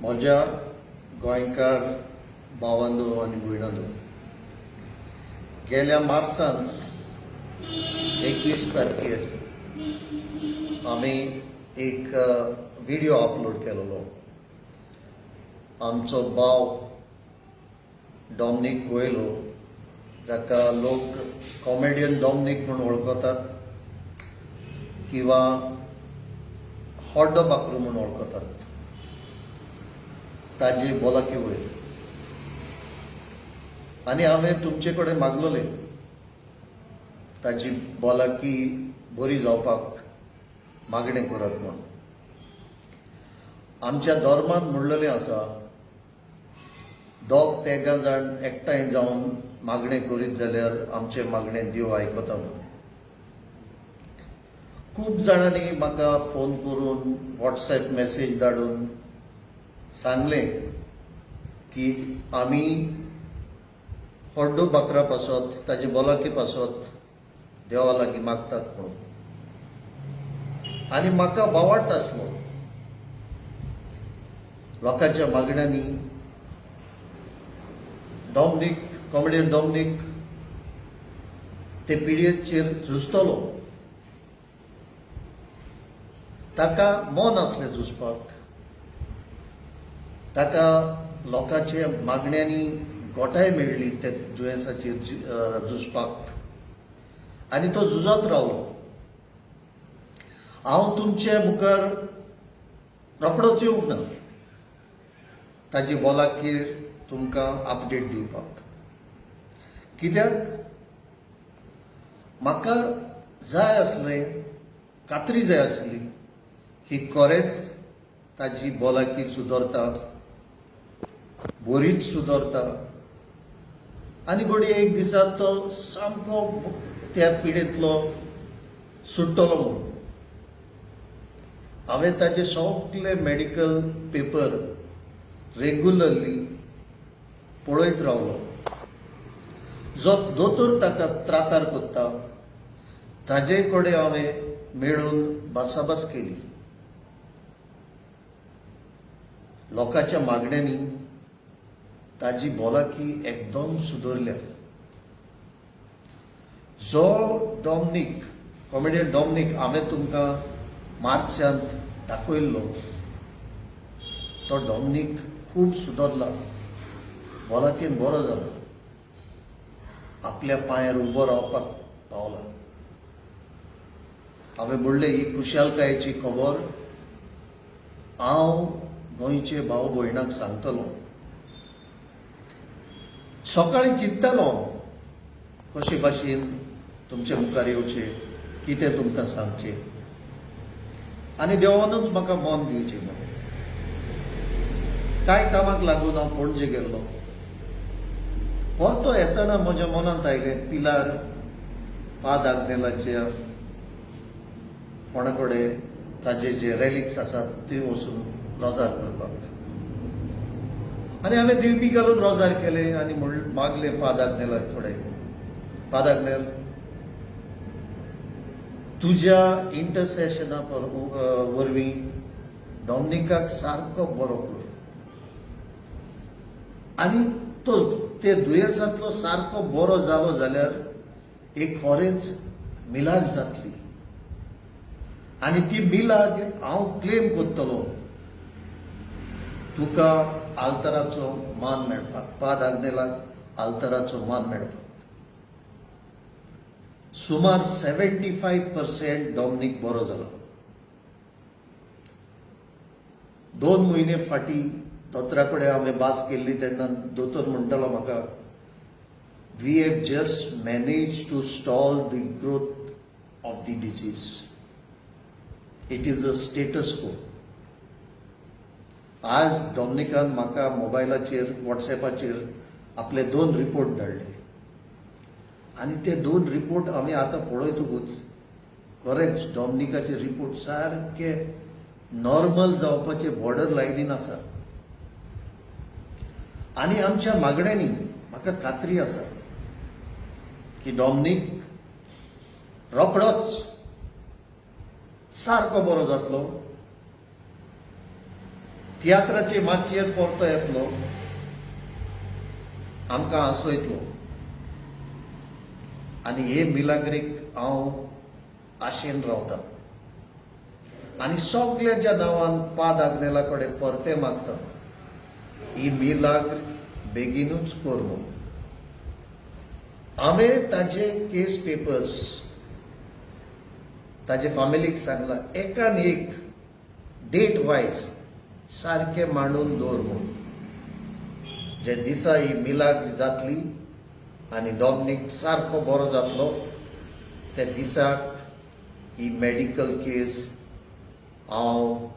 म्हज्या गोंयकार भावांनो आनी भयणांनो, गेल्या मार्सान 21 तारखेर आमी एक व्हिडिओ अपलोड केलेलो. आमचो भाव डॉमनीक कोयलो, जाका लोक कॉमेडियन डॉमनीक म्हूण वळखतात किंवा हॉड्डो बाकरू म्हूण वळखतात, ताजी भलायकी वयर आनी हांवें तुमचे कडेन मागलोलें ताजी भलायकी बरी जावपाक मागणें करात म्हूण. आमच्या धर्मांत म्हणलेलें आसा, दोग तेगां जाण एकठांय जावन मागणें करीत जाल्यार आमचें मागणें देव आयकता म्हूण. खूब जाणांनी म्हाका फोन करून, वॉट्सएप मॅसेज धाडून सांगलें की आमी हड्डो बाकरा पासत, ताजे भलायकी पासत देवा लागीं मागतात म्हणून. आनी म्हाका बावाट आसलो लोकांच्या मागण्यांनी डॉमनीक, कॉमेडियन डॉमनीक ते पिडयेचेर झुजतलो. ताका मन आसलें झुजपाक, ताका लोकांच्या मागण्यांनी गोठाय मेळ्ळी त्या दुयेंसाचेर झुजपाक आनी तो झुजत रावलो. हांव तुमचे मुखार रोखडोच येवंक ना ताजी भलायकी तुमकां अपडेट दिवपाक, कित्याक म्हाका जाय आसलें, खात्री जाय आसली की खरेंच ताजी भलायकी सुदरता, बरीच सुदरता आनी घडये एक दिसा तो सामको त्या पिडेंतलो सुट्टलो म्हूण. हांवें ताजे सगळे मेडिकल पेपर रेगुलरली पळयत रावलो. जो दोतोर ताका त्रातार करता ताजे कडेन हांवें मेळून भासाभास केली. लोकांच्या मागण्यांनी ताजी भलायकी एकदम सुदरल्या. जो डॉमनीक, कॉमेडियन डॉमनीक हांवें तुमकां मार्चांत दाखयल्लो तो डॉमनीक खूब सुदरला, भलायकेन बरो जाला, आपल्या पांयार उबो रावपाक पावला. हांवें म्हणलें, ही खुशालकायेची खबर हांव गोंयचे भाव भयणाक सांगतलो. सकाळीं चिंततालो कशे भाशेन तुमचे मुखार येवचें, कितें तुमकां सांगचें आनी देवानूच म्हाका मन दिवचें म्हणून. कांय कामाक लागून हांव पणजे गेल्लो. परतो येतना म्हज्या मनांत आयलें, पिलार पाद आग्नेलाच्या फोंडा कडेन ताजे जे रेलिक्स आसात थंय वचून रोजार करपाक. आनी हांवें दिवपी घालून रोजार केलें आनी म्हण मागलें पाद आग्नेला कडेन, पाद आग्नेल, तुज्या इंटरसेशना वरवीं डॉमनिकाक सारको बरो कर आनी तो ते दुयेंसांतलो सारको बरो जालो जाल्यार एक खरेंच मिलाग जातली आनी ती मिलाग हांव क्लेम करतलो तुका आल्तराचो मान मेळपाक, पाद आग्नेलाक आल्तराचो मान मेळपाक. सुमार 75% डॉमनीक बरो जालो. 2 म्हयने फाटीं दोतोरा कडेन हांवें भास केल्ली तेन्ना दोतोर म्हणटालो म्हाका, we have just manage to stall the growth of the disease, it is a status quo. आज डॉमनिकान म्हाका मोबायलाचेर, वॉट्सॅपाचेर आपले 2 रिपोर्ट धाडले आनी ते 2 रिपोर्ट आमी आतां पळयतकूच खरेंच डॉमनिकाचे रिपोर्ट सारके नॉर्मल जावपाचे बॉर्डर लायनीन आसा. आनी आमच्या मागण्यांनी म्हाका खात्री आसा की डॉमनीक रोखडोच सारको बरो जातलो. तियात्राचे माचयेर परतो येतलो, आमकां हांसयतलो. आनी हे मिलाग्रीक हांव आशेन रावता आनी सगल्यांच्या नांवान पाद आग्नेला कडेन परते मागता, ही मिलाग्र बेगीनूच कर म्हूण. हांवें ताजे केस पेपर्स ताजे फामिलीक सांगलां, एकान एक डेट वायज सारकें मांडून दवर म्हूण. जे दिसा ही मिलाग्र जातली आनी डॉमनीक सारको बरो जातलो त्या दिसाक ही मेडिकल केस हांव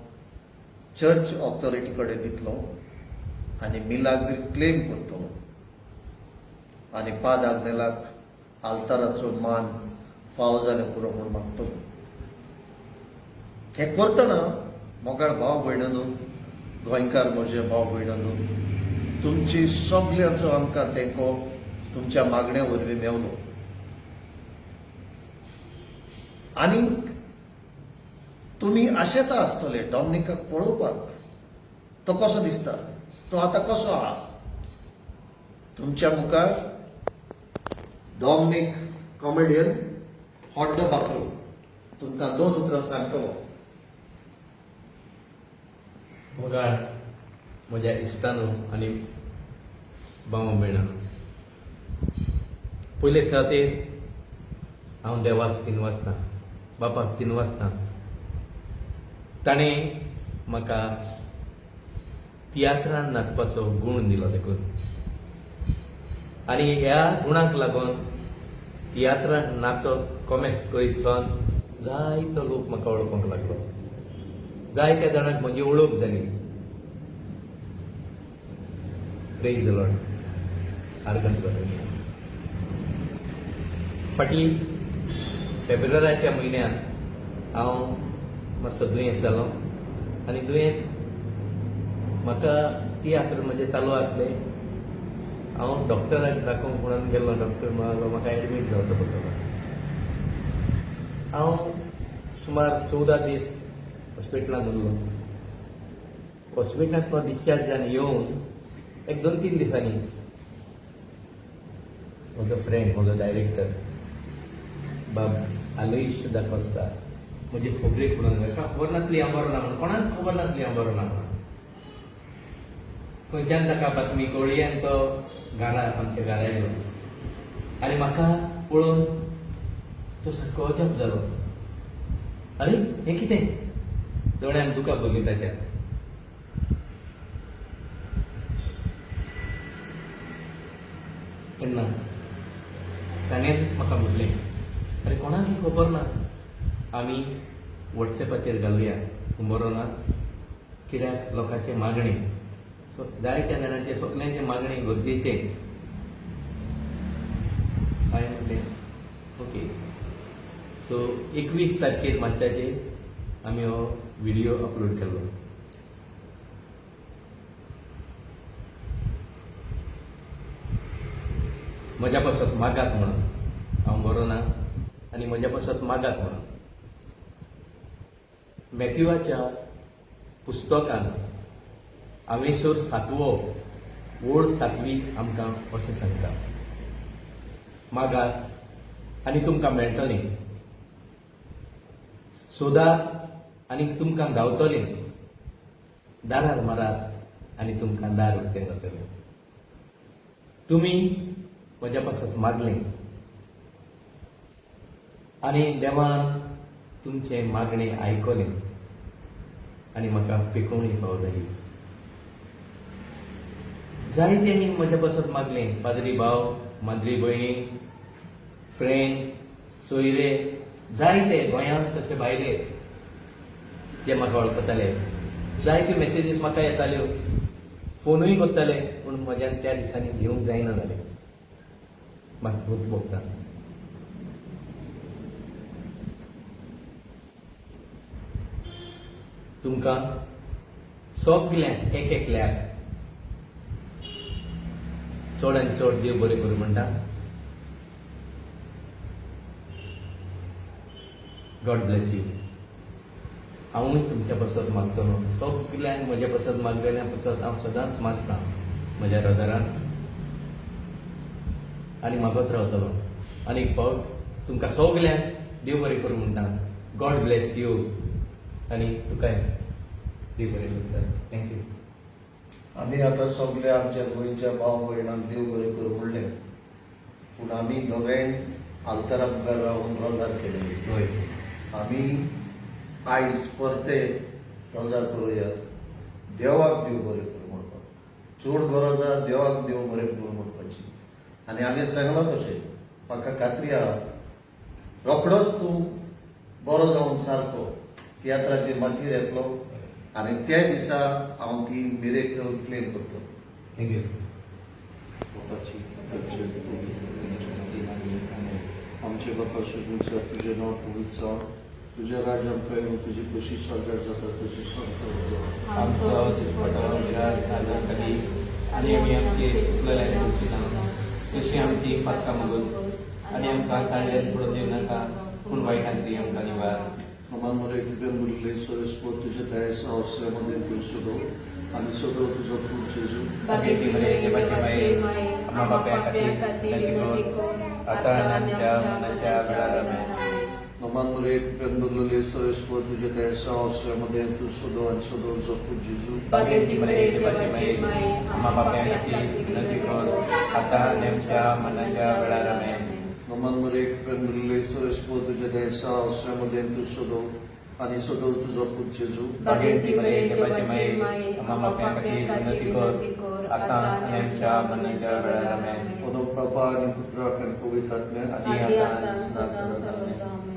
चर्च ऑथॉरिटी कडेन दितलो आनी मिलाग्र क्लेम करतलो आनी पाद आग्नेलाक आल्ताराचो मान फावो जालें पुरो म्हूण मागतलो. हें करतना मोगाळ भाव भयणांनो, गोंयकार म्हजे भाव भयणांनो, तुमची सगल्यांचो आमकां तेंको तुमच्या मागण्या वरवीं मेवलो. आनी तुमी आशेता आसतले डॉमनिकाक पळोवपाक, तो कसो दिसता, तो आतां कसो आहा. तुमच्या मुखार डॉमनीक कॉमेडियन हॉड्डो बाकरो तुमकां दोन उतरां सांगतलो. मोगाळ म्हज्या इश्टानो आनी भाव भयणांनो, पयले सुवातेर हांव देवाक दिनवासता, बापाक दिनवासता. ताणें म्हाका तियात्रान नाचपाचो गूण दिलो देखून, आनी ह्या गुणाक लागून तियात्रान नाचप कॉमेस करीत सावन जायतो लोक म्हाका वळखूंक लागलो, जायत्या जाणांक म्हजी वळख जाली. प्रेज the Lord. आर्गां करूया. फाटीं फेब्रुवाराच्या म्हयन्यांत हांव मातसो दुयेंत जालो आनी दुयेंत म्हाका तियात्र म्हजें चालू आसलें. हांव डॉक्टराक दाखोवंक म्हणून गेल्लो. डॉक्टर म्हणलो म्हाका एडमीट जावचो पडटलो. हांव सुमार 14 दीस हॉस्पिटलांत उरलो. हॉस्पिटलांतलो डिस्चार्ज जावन येवन एक 2-3 दिसांनी म्हजो फ्रेंड, म्हजो डायरेक्टर बाब आलोईश दाकोस्ता म्हजी खबरेक म्हणून, ताका खबर नासली हांव बरो ना म्हणून, कोणाक खबर नासली हांव बरो ना म्हणून. खंयच्यान ताका बातमी कळ्ळी आनी तो घरा, आमच्या घरा येयलो आनी म्हाका पळोवन तो सारको अजाप जालो. अरे हें कितें, दोळ्यान दुकां भरलीं ताच्या. तेन्ना ताणें म्हाका म्हणलें, अरे कोणाकय खबर ना, आमी वॉट्सॅपाचेर घालुया, तूं बरो ना कित्याक लोकांचें मागणें, सो जायत्या जाणांचें सगल्यांचें मागणें गरजेचें. हांवें म्हणलें ओके. सो 21 तारखेर मार्चाचेर आमी हो व्हिडियो अपलोड केल्लो. म्हज्या पासत मागात म्हणून, हांव बरो ना आनी म्हज्या पासत मागात म्हणून. मॅथ्यूवाच्या पुस्तकान आवेसर 7वो ओळ 7वी आमकां अशें सांगता, मागात आनी तुमकां मेळटलें, सोदात आनी तुमकां गावतलें, दारार मारात आनी तुमकां दार उक्तें जातलें. तुमी म्हज्या पासत मागलें आनी देवान तुमचें मागणें आयकलें आनी म्हाका पिकोवणी फावो जाली. जायत्यांनी म्हज्या पासत मागलें, पाद्री भाव, माद्री भयणी, फ्रेंड्स, सोयरे, जायते गोंयांत तशे भायले जे म्हाका वळखताले, जायत्यो मॅसेजीस म्हाका येताल्यो, फोनूय करताले, पूण म्हज्यान त्या दिसांनी घेवंक जायना जालें. म्हाका खूब भोगता. तुमकां सगल्यांक एक एकल्याक चड आनी चड देव बरें करूं म्हणटा. God bless you. हांवूय तुमच्या पासत मागतलो. सगल्यांक म्हज्या पासत मागलेल्या पासत हांव सदांच मागता म्हज्या रोजारान आनी मागत रावतलो. आनी एक फावट तुमकां सगल्यांक देव बरें करूं म्हणटा. गॉड ब्लेस you. आनी तुकाय देव बरें करूं सर. Thank you. आमी आतां सगल्या आमच्या गोंयच्या भाव भयणांक देव बरें करूं म्हणलें, पूण आमी दोगांय आल्तारा मुखार रावन रोजार केले. हय. आमी आयज परते रोजार करुया, देवाक देव बरें करूं म्हणपाक. चड गरज आहा देवाक देव बरें करूं म्हणपाची. आनी हांवें सांगलां तशें, म्हाका खात्री आहा रोखडोच तूं बरो जावन सारको तियात्राचे माचयेर येतलो आनी त्या दिसा हांव ती मिरेकल क्लेम करतलो. Thank you. बापाची, पुताची आनी पवित्र आत्म्याच्या नांवान. आमचे बापा स्वर्गांतल्या, तुजें नांव पवित्र जावं, तुजें राज्य आमकां येवं, तुजी खोशी स्वर्गार जाता तशी संवसारार जावं. आमचो दिसपटो घाल आज आमकां दी आनी आमी आमचे चुकलेल्यांक बक्षिता तशी आमची पातकां मोगोस आनी आमकां ताळ्यान पडून दिवं नाका, पूण वायटांतली आमकां निवार. नमान मरे, कृपेन भरिल्ले, सर्वेस्पर तुज्या दयेच्या आश्रयामध्ये तूं सदो आनी सदो तुजो पूत जेजू. बागेती मरे देवाची माये, आम्हा पाप्यां खातीर विनंती कर, आतां आनी आमच्या मरणाच्या वेळार. आमेन. नमान मरे, कृपेन भरलेले, सर्वेस्पर तुज्या दयेच्या आश्रयामध्ये तूं सदो आनी सदो तुजो पूत जेजू. बागेती मरे देवाची माये, आम्हा पाप्यां खातीर विनंती कर, आतां आनी आमच्या मरणाच्या वेळार. आमेन. नमान मरे, कृपेन भरिल्ले, सर्वेस्पर तुज्या दयेच्या आश्रयामध्ये तूं सदो आनी सदो तुजो पूत जेजू. बागेती मरे देवाची माये, आम्हा पाप्यां खातीर विनंती कर, आतां आनी आमच्या मरणाच्या वेळार. आमेन. पदम बापा आनी पुत्राक आनी पवित्र आत्म्याक. आदी आतां सदां सर्वदा. आमेन.